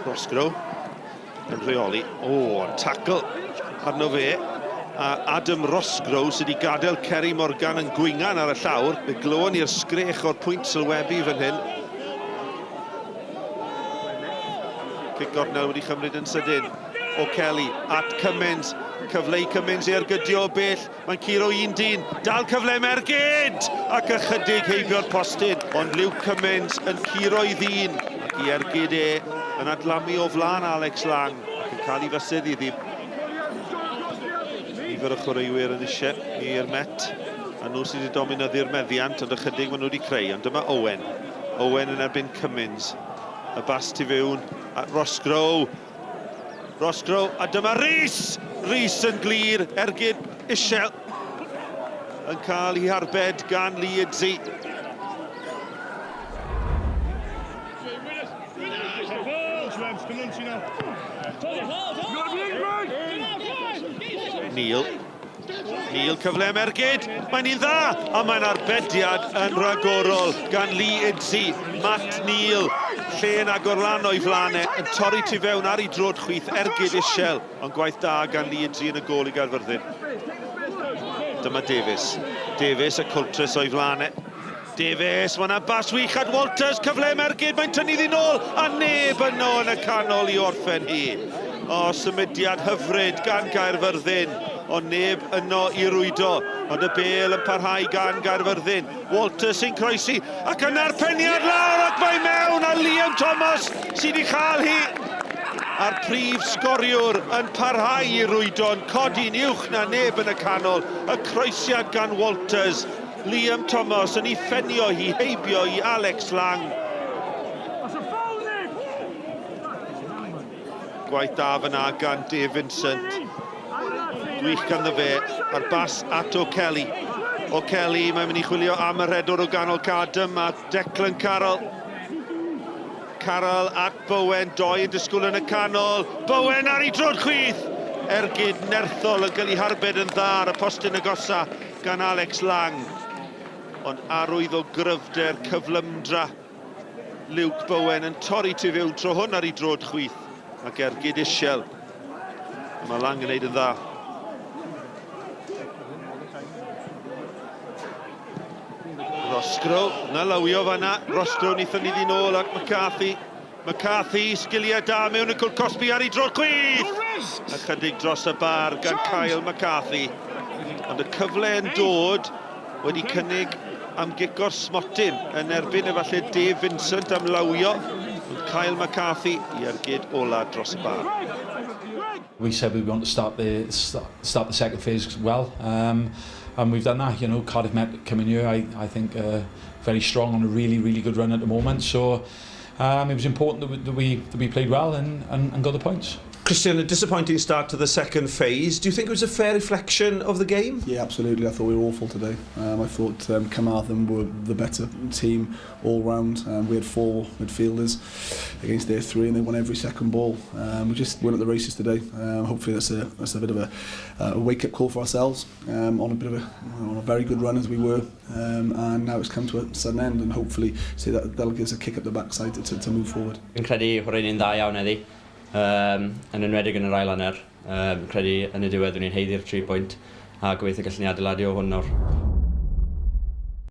Roscrow yn rheoli. O, tackle arno fe. A Adam Roscrow sydd wedi gadael Kerry Morgan yn gwingan ar y llawr. Fe glywon ni'r sgrech o'r pwynt sylwebu fan hyn. Cic gornel wedi chymryd yn sydyn. O'Kelly at Cummins. Cyfle i Cummins i ergydio o bell. Mae'n curo un dyn. Dal cyfle am ergyd! Ac ychydig heibio'r postyn. Ond Luke Cummins yn curo i ddyn. Ac i ergyd e yn adlamu o flaen Alex Lang. Ac yn cael ei fysedd iddi. Nifer o chwaraewyr yn eisiau i'r Met. A nhw sydd wedi dominyddu'r meddiant, ond ychydig maen nhw wedi creu. Ond dyma Owen. Owen yn erbyn Cummins. Y bas tu fewn at Roscrow. Roscrow, a dyma Rhys! Rhys yn glir, ergyd isel yn cael ei harbed gan Lee Idzi. Neil. Neil cyfle am ergyd. Mae'n un dda, a mae'n arbediad yn rhagorol gan Lee Idzi. Matt Neil, lle yn agor lan o'i flaen e, yn torri tu fewn ar ei drod chwith, ergyd isel, ond gwaith da gan Lee Idzi yn y gôl i Gaerfyrddin. Dyma Davies. Davies a Coultress o'i flaen e. Davies, mae yna bas wych at Walters, cyfle am ergyd, mae'n tynnu ddi nôl, a neb yno yn y canol i orffen hi. O, symudiad hyfryd gan Gaerfyrddin, ond neb yno i rwydo, ond y bêl yn parhau gan Gaerfyrddin. Walters sy'n croesi, ac yna'r peniad lawr, ac mae mewn, a Liam Thomas sydd wedi chael hi. A'r prif sgoriwr yn parhau i rwydo, yn codi'n uwch na neb yn y canol, y croesiad gan Walters, Liam Thomas yn ei phenio hi heibio i Alex Lang. Gwaith da fyna gan Dave Vincent. Gwych ganddo fe, a'r bas at O'Kelly. O'Kelly, mae'n mynd i chwilio am y rhedwr o ganol ca. Dyma Declan Carroll. Carroll at Bowen, doi yn disgwyl yn y canol. Bowen ar ei drod chwith! Ergyd nerthol yn cael ei harbed yn dda ar y postyn agosa gan Alex Lang. Ond arwydd o gryfder cyflymdra Luke Bowen yn torri tu fewn tro hwn ar ei drod chwith ac ergyd isel. Mae Lang yn neud yn dda. Roscrow, na lawio fanna. Roscrow wnaethon ni ddyn ôl at McCarthy. McCarthy, sgiliau da mewn y cwrt cosbi ar ei dro chwith! Ychydig dros y bar gan Kyle McCarthy. Ond y cyfle yn dod wedi cynnig am gico'r smotyn yn erbyn efallai Dave Vincent am lawio. Ond Kyle McCarthy i ergyd ola dros y bar. We said we want to start the second phase well, and we've done that. You know, Cardiff Met coming here, I think, very strong on a really, really good run at the moment. So it was important that we played well and got the points. Christian, a disappointing start to the second phase. Do you think it was a fair reflection of the game? Yeah, absolutely. I thought we were awful today. I thought Carmarthen were the better team all round. We had 4 midfielders against their 3, and they won every second ball. We just went at the races today. Hopefully that's a bit of a wake-up call for ourselves, on a bit of a on a very good run as we were, and now it's come to a sudden end, and hopefully see that that'll give us a kick up the backside to move forward. Fi'n credu chwaraeon ni'n dda iawn heddi, yn enwedig yn yr ail hanner. Fi'n credu yn y diwedd o'n ni'n haeddu'r 3 pwynt, a gobeithio gallwn ni adeiladu o hwn nawr.